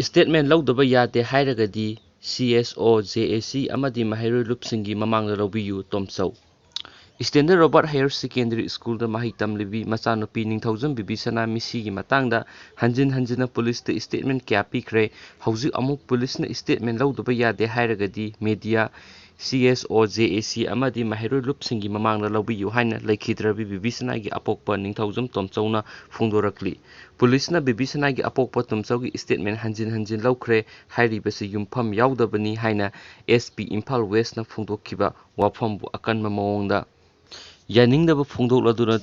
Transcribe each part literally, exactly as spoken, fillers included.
Statement ꯂꯧꯗꯕ ꯌꯥꯗꯦ ꯍꯥꯏꯔꯒꯗꯤ ꯁꯤ ꯑꯦꯁ ꯑꯣ, ꯖꯦ ꯑꯦ ꯁꯤ ꯑꯃꯗꯤ ꯃꯍꯩꯔꯣꯏ ꯂꯨꯞꯁꯤꯡꯒꯤ ꯃꯃꯥꯡꯗ ꯂꯧꯕꯤꯌꯨ, ꯇꯣꯝꯆꯧ꯫ ꯏꯁꯇꯦꯟꯗꯔꯠ ꯔꯣꯕꯥꯔꯠ ꯍꯥꯌꯔ ꯁꯦꯀꯦꯟꯗꯔꯤ ꯁ꯭ꯀꯨꯜꯗ ꯃꯍꯩ ꯇꯝꯂꯤꯕꯤ ꯃꯆꯥꯅꯨꯄꯤ ꯅꯤꯡꯊꯧꯖꯝ ꯕꯤꯕꯤꯁꯅꯥ ꯃꯤꯁꯤꯒꯤ ꯃꯇꯥꯡꯗ ꯍꯟꯖꯤꯟ ꯍꯟꯖꯤꯟꯅ ꯄꯨꯂꯤꯁꯇ ꯏꯁꯇꯦꯠꯃꯦꯟ ꯀꯌꯥ ꯄꯤꯈ꯭ꯔꯦ꯫ ꯍꯧꯖꯤꯛ ꯑꯃꯨꯛ ꯄꯨꯂꯤꯁꯅ ꯏꯁꯇꯦꯠꯃꯦꯟ ꯂꯧꯗꯕ ꯌꯥꯗꯦ ꯍꯥꯏꯔꯒꯗꯤ ꯃꯦꯗꯤꯌꯥ, ꯁꯤ ꯑꯦꯁ ꯑꯣ, ꯖꯦ ꯑꯦ ꯁꯤ ꯑꯃꯗꯤ ꯃꯍꯩꯔꯣꯏ ꯂꯨꯞꯁꯤꯡꯒꯤ ꯃꯃꯥꯡꯗ ꯂꯧꯕꯤꯌꯨ ꯍꯥꯏꯅ ꯂꯩꯈꯤꯗ꯭ꯔꯕꯤ ꯕꯤꯕꯤꯁꯅꯥꯒꯤ ꯑꯄꯣꯛꯄ ꯅꯤꯡꯊꯧꯖꯝ ꯇꯣꯝꯆꯧꯅ ꯐꯣꯡꯗꯣꯔꯛꯂꯤ꯫ ꯄꯨꯂꯤꯁꯅ ꯕꯤꯕꯤꯁꯅꯥꯒꯤ ꯑꯄꯣꯛꯄ ꯇꯣꯝꯆꯧꯒꯤ ꯏꯁꯇꯦꯠꯃꯦꯟ ꯍꯟꯖꯤꯟ ꯍꯟꯖꯤꯟ ꯂꯧꯈ꯭ꯔꯦ ꯍꯥꯏꯔꯤꯕꯁꯤ ꯌꯨꯝꯐꯝ ꯌꯥꯎꯗꯕꯅꯤ ꯍꯥꯏꯅ ꯑꯦꯁ ꯄꯤ ꯏꯝꯐꯥꯜ ꯋꯦꯁꯅ ꯐꯣꯡꯗꯣꯛꯈꯤꯕ ꯋꯥꯐꯝꯕꯨ ꯑꯀꯟꯕ ꯃꯑꯣꯡꯗ ꯌꯥꯅꯤꯡꯗꯕ ꯐꯣꯡꯗꯣꯛꯂꯗꯨꯅ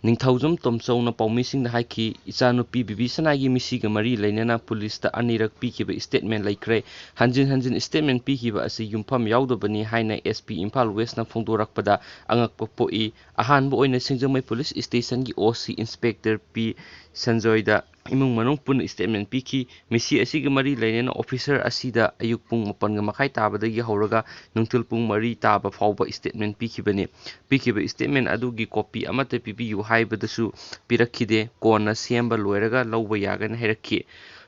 ꯅꯤꯡꯊꯧꯖꯝ ꯇꯣꯝꯆꯧꯅ ꯄꯥꯎꯃꯤꯁꯤꯡꯗ ꯍꯥꯏꯈꯤ, "ꯏꯆꯥꯅꯨꯄꯤ ꯕꯤꯕꯤꯁꯅꯥꯒꯤ ꯃꯤꯁꯤꯒ ꯃꯔꯤ ꯂꯩꯅꯅ ꯄꯨꯂꯤꯁꯇ ꯑꯅꯤꯔꯛ ꯄꯤꯈꯤꯕ ꯏꯁꯇꯦꯠꯃꯦꯟ ꯂꯩꯈ꯭ꯔꯦ꯫ ꯍꯟꯖꯤꯟ ꯍꯟꯖꯤꯟ ꯏꯁꯇꯦꯠꯃꯦꯟ ꯄꯤꯈꯤꯕ ꯑꯁꯤ ꯌꯨꯝꯐꯝ ꯌꯥꯎꯗꯕꯅꯤ" ꯍꯥꯏꯅ ꯑꯦꯁ ꯄꯤ ꯏꯝꯐꯥꯜ ꯋꯦꯁꯅ ꯐꯣꯡꯗꯣꯔꯛꯄꯗ ꯑꯉꯛꯄ ꯄꯣꯛꯏ꯫ ꯑꯍꯥꯟꯕ ꯑꯣꯏꯅ ꯁꯤꯡꯖꯃꯩ ꯄꯨꯂꯤꯁ ꯏꯁꯇꯦꯁꯟꯒꯤ ꯑꯣ ꯁꯤ ꯏꯟꯁꯄꯦꯛꯇꯔ ꯄꯤ ꯁꯟꯖꯣꯏꯗ ꯏꯃꯨꯡ ꯃꯅꯨꯡ ꯄꯨꯟꯅ ꯏꯁꯇꯦꯠꯃꯦꯟ ꯄꯤꯈꯤ꯫ ꯃꯤꯁꯤ ꯑꯁꯤꯒ ꯃꯔꯤ ꯂꯩꯅꯅ ꯑꯣꯐꯤꯁꯔ ꯑꯁꯤꯗ ꯑꯌꯨꯛ ꯄꯨꯡ ꯃꯥꯄꯟꯒ ꯃꯈꯥꯏ ꯇꯥꯕꯗꯒꯤ ꯍꯧꯔꯒ ꯅꯨꯡꯊꯤꯜ ꯄꯨꯡ ꯃꯔꯤ ꯇꯥꯕ ꯐꯥꯎꯕ ꯏꯁꯇꯦꯠꯃꯦꯟ ꯄꯤꯈꯤꯕꯅꯤ꯫ ꯄꯤꯈꯤꯕ ꯏꯁꯇꯦꯠꯃꯦꯟ ꯑꯗꯨꯒꯤ ꯀꯣꯄꯤ ꯑꯃꯠꯇ ꯄꯤꯕꯤꯌꯨ ꯍꯥꯏꯕꯗꯁꯨ ꯄꯤꯔꯛꯈꯤꯗꯦ꯫ ꯀꯣꯟꯅ ꯁꯦꯝꯕ ꯂꯣꯏꯔꯒ ꯂꯧꯕ ꯌꯥꯒꯅꯤ ꯍꯥꯏꯔꯛꯈꯤ꯫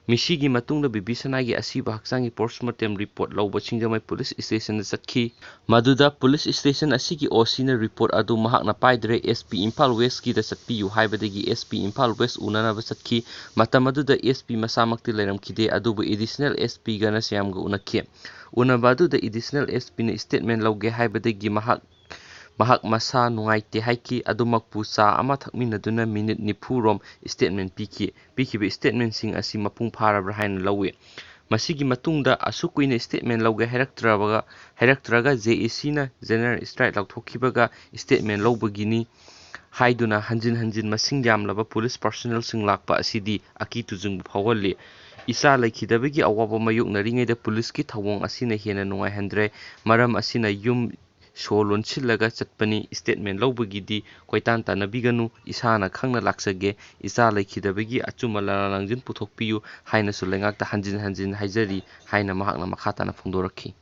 ꯃꯤꯁꯤꯒꯤ ꯃꯇꯨꯡꯗ ꯕꯤꯕꯤꯁꯅꯥꯒꯤ ꯑꯁꯤꯕ ꯍꯛꯆꯥꯡꯒꯤ ꯄꯣꯁꯃꯣꯔꯇꯦꯝ ꯔꯤꯄꯣꯔꯠ ꯂꯧꯕ ꯁꯤꯡꯖꯃꯩ ꯄꯨꯂꯤꯁ ꯏꯁꯇꯦꯁꯟꯗ ꯆꯠꯈꯤ꯫ ꯃꯗꯨꯗ ꯄꯨꯂꯤꯁ ꯏꯁꯇꯦꯁꯟ ꯑꯁꯤꯒꯤ ꯑꯣ ꯁꯤꯅ ꯔꯤꯄꯣꯔꯠ ꯑꯗꯨ ꯃꯍꯥꯛꯅ ꯄꯥꯏꯗ꯭ꯔꯦ, ꯑꯦꯁ ꯄꯤ ꯏꯝꯐꯥꯜ ꯋꯦꯁꯀꯤꯗ ꯆꯠꯄꯤꯌꯨ ꯍꯥꯏꯕꯗꯒꯤ ꯑꯦꯁ ꯄꯤ ꯏꯝꯐꯥꯜ ꯋꯦꯁ ꯎꯅꯅꯕ ꯆꯠꯈꯤ꯫ ꯃꯇꯝ ꯑꯗꯨꯗ ꯑꯦꯁ ꯄꯤ ꯃꯁꯥꯃꯛꯇꯤ ꯂꯩꯔꯝꯈꯤꯗꯦ, ꯑꯗꯨꯕꯨ ꯑꯦꯗꯤꯁꯅꯦꯜ ꯑꯦꯁ ꯄꯤ ꯘꯅꯁ꯭ꯌꯥꯝꯒ ꯎꯅꯈꯤ꯫ ꯎꯅꯕ ꯑꯗꯨꯗ ꯑꯦꯗꯤꯁꯅꯦꯜ ꯑꯦꯁ ꯄꯤꯅ ꯏꯁꯇꯦꯠꯃꯦꯟ ꯂꯧꯒꯦ ꯍꯥꯏꯕꯗꯒꯤ ꯃꯍꯥꯛ, ꯃꯍꯥꯛ ꯃꯁꯥ ꯅꯨꯡꯉꯥꯏꯇꯦ ꯍꯥꯏꯈꯤ꯫ ꯑꯗꯨꯃꯛꯄꯨ ꯆꯥ ꯑꯃ ꯊꯛꯃꯤꯟꯅꯗꯨꯅ ꯃꯤꯅꯤꯠ ꯅꯤꯐꯨ ꯔꯣꯝ ꯏꯁꯇꯦꯠꯃꯦꯟ ꯄꯤꯈꯤ꯫ ꯄꯤꯈꯤꯕ ꯏꯁꯇꯦꯠꯃꯦꯟꯁꯤꯡ ꯑꯁꯤ ꯃꯄꯨꯡ ꯐꯥꯔꯕ꯭ꯔꯥ ꯍꯥꯏꯅ ꯂꯧꯏ꯫ ꯃꯁꯤꯒꯤ ꯃꯇꯨꯡꯗ ꯑꯁꯨꯛ ꯀꯨꯏꯅ ꯏꯁꯇꯦꯠꯃꯦꯟ ꯂꯧꯒꯦ ꯍꯥꯏꯔꯛꯇ꯭ꯔꯕꯒ, ꯍꯥꯏꯔꯛꯇ꯭ꯔꯒ ꯖꯦ ꯑꯦ ꯁꯤꯅ ꯖꯦꯅꯔꯦꯜ ꯏꯁꯇ꯭ꯔꯥꯏꯛ ꯂꯥꯎꯊꯣꯛꯈꯤꯕꯒ ꯏꯁꯇꯦꯠꯃꯦꯟ ꯂꯧꯕꯒꯤꯅꯤ ꯍꯥꯏꯗꯨꯅ ꯍꯟꯖꯤꯟ ꯍꯟꯖꯤꯟ ꯃꯁꯤꯡ ꯌꯥꯝꯂꯕ ꯄꯨꯂꯤꯁ ꯄꯥꯔꯁꯣꯅꯦꯜꯁꯤꯡ ꯂꯥꯛꯄ ꯑꯁꯤꯗꯤ ꯑꯀꯤ ꯇꯨꯖꯨꯡꯕ ꯐꯥꯎꯍꯜꯂꯤ꯫ ꯏꯆꯥ ꯂꯩꯈꯤꯗꯕꯒꯤ ꯑꯋꯥꯕ ꯃꯥꯌꯣꯛꯅꯔꯤꯉꯩꯗ ꯄꯨꯂꯤꯁꯀꯤ ꯊꯧꯑꯣꯡ ꯑꯁꯤꯅ ꯍꯦꯟꯅ ꯅꯨꯡꯉꯥꯏꯍꯟꯗ꯭ꯔꯦ꯫ ꯃꯔꯝ ꯑꯁꯤꯅ ꯌꯨꯝ ꯁꯣ ꯂꯣꯟꯁꯤꯜꯂꯒ ꯆꯠꯄꯅꯤ꯫ ꯏꯁꯇꯦꯠꯃꯦꯟ ꯂꯧꯕꯒꯤꯗꯤ ꯀꯣꯏꯇꯥꯟ ꯇꯥꯟꯅꯕꯤꯒꯅꯨ꯫ ꯏꯁꯥꯅ ꯈꯪꯅ ꯂꯥꯛꯆꯒꯦ꯫ ꯏꯆꯥ ꯂꯩꯈꯤꯗꯕꯒꯤ ꯑꯆꯨꯝꯕ ꯂꯥꯂꯥ ꯂꯥꯡꯖꯤꯟ ꯄꯨꯊꯣꯛꯄꯤꯌꯨ ꯍꯥꯏꯅꯁꯨ ꯂꯩꯉꯥꯛꯇ ꯍꯟꯖꯤꯟ ꯍꯟꯖꯤꯟ ꯍꯥꯏꯖꯔꯤ ꯍꯥꯏꯅ ꯃꯍꯥꯛꯅ ꯃꯈꯥ ꯇꯥꯅ ꯐꯣꯡꯗꯣꯔꯛꯈꯤ꯫